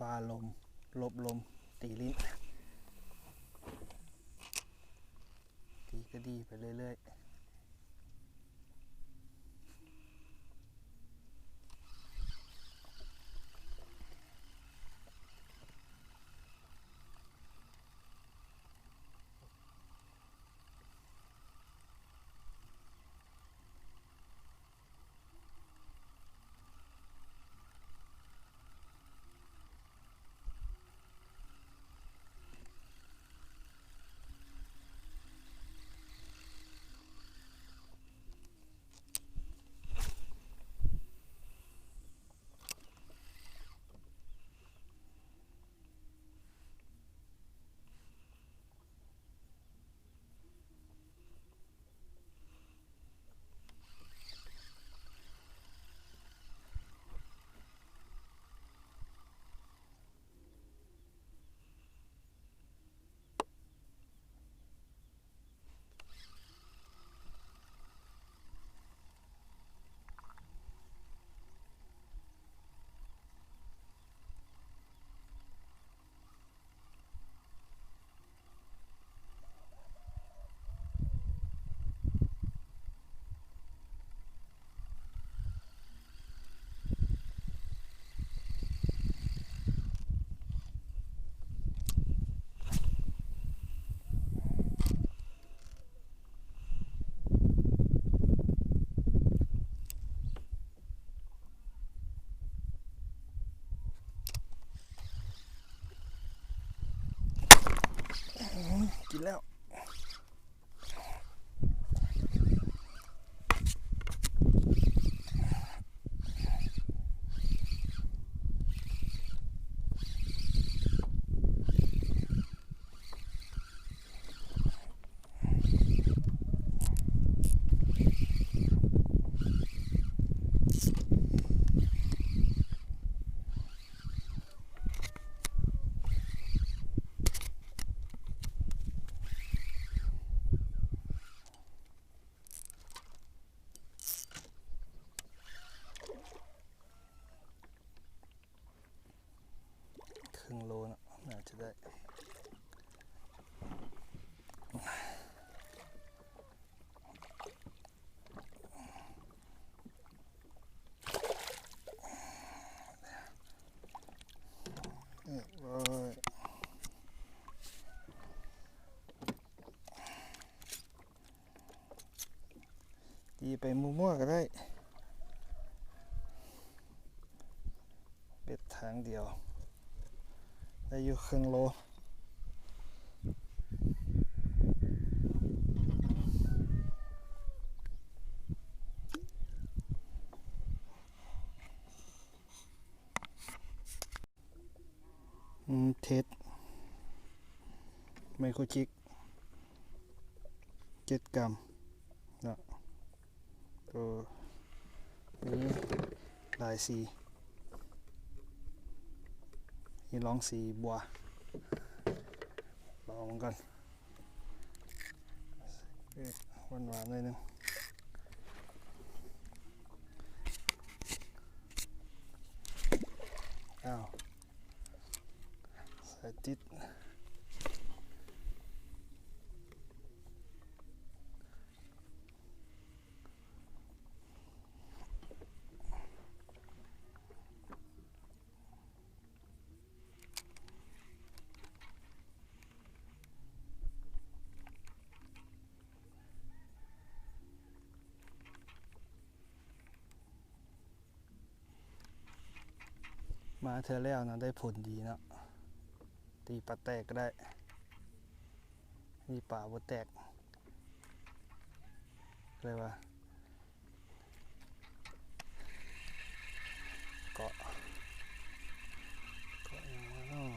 ປາລົມ ຫຼົບລົມ ຕີຫຼິ້ນ ຕີກະດີໄປເລື້ອຍໆ. ກິນແລ້ວ ເຄິ່ງໂລເນາະ ໜ້າຈະໄດ້. ຕີໄປມົ້ວໆກໍໄດ້ ເບັດທາງດຽວ ໄດ້ຢູ່ເຄິ່ງໂລ. ອືມ ເທສໄມໂຄຣຈິກ ເຈັດກຣາມເນາະ. ໂຕນີ້ຫຼາຍສີ ນີ້ລອງສີບົວ ລອງມັນກ່ອນ ຫວານໆໜ້ອຍໜຶ່ງ. ອ້າວ ສາຍຕິດ. ມາເທື່ອແລ້ວນະ ໄດ້ຜົນດີເນາະ ຕີປາແຕກກໍໄດ້ ມີປາບໍ່ແຕກ ເລີຍວ່າ ເກາະ ເກາະຫຍັງວະເນາະ? ໂ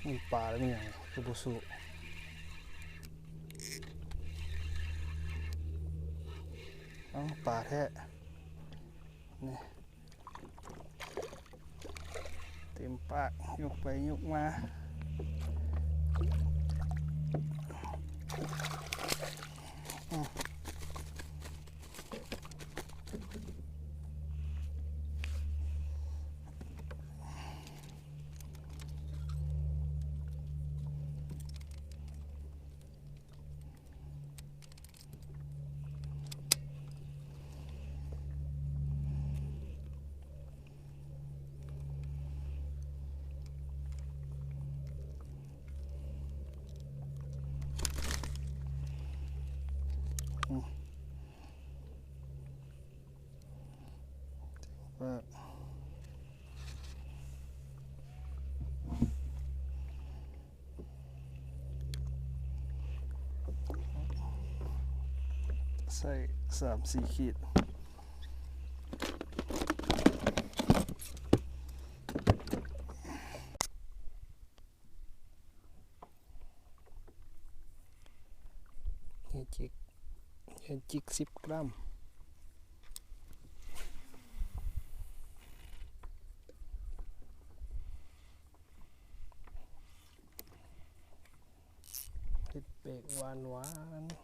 ມີປາແລ້ວ ມີຫຍັງຄືບໍ່ສູ້? ເອົ້າ ປາແທ້ ນີ້ ເຕັມປາກ ຍົກໄປຍົກມາ. ໃສ່ສາມສີ່ຂີດ. ເຫຍື່ອຈິກ ເຫຍື່ອຈິກສິບກຣາມ. ເຮັດເປັກຫວານໆ.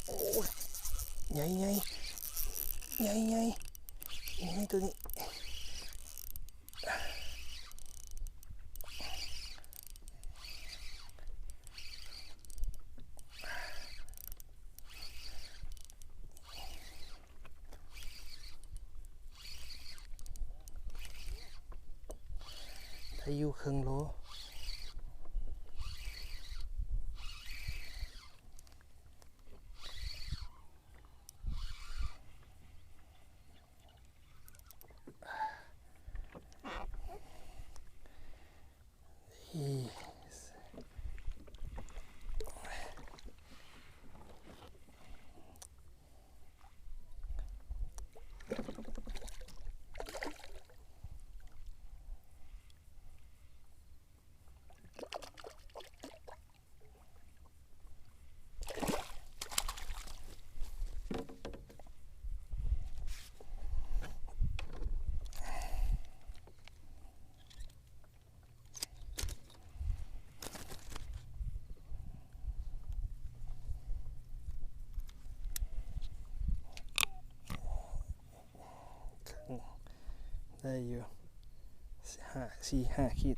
ໂອ້ຍ ໃຫຍ່ໆ ໃຫຍ່ໆ ໃຫຍ່ໆ ໂຕນີ້. ໄດ້ຢູ່ເຄິ່ງໂລ. ໄດ້ຢູ່ ຫ້າ ສີ່ຫ້າຂີດ.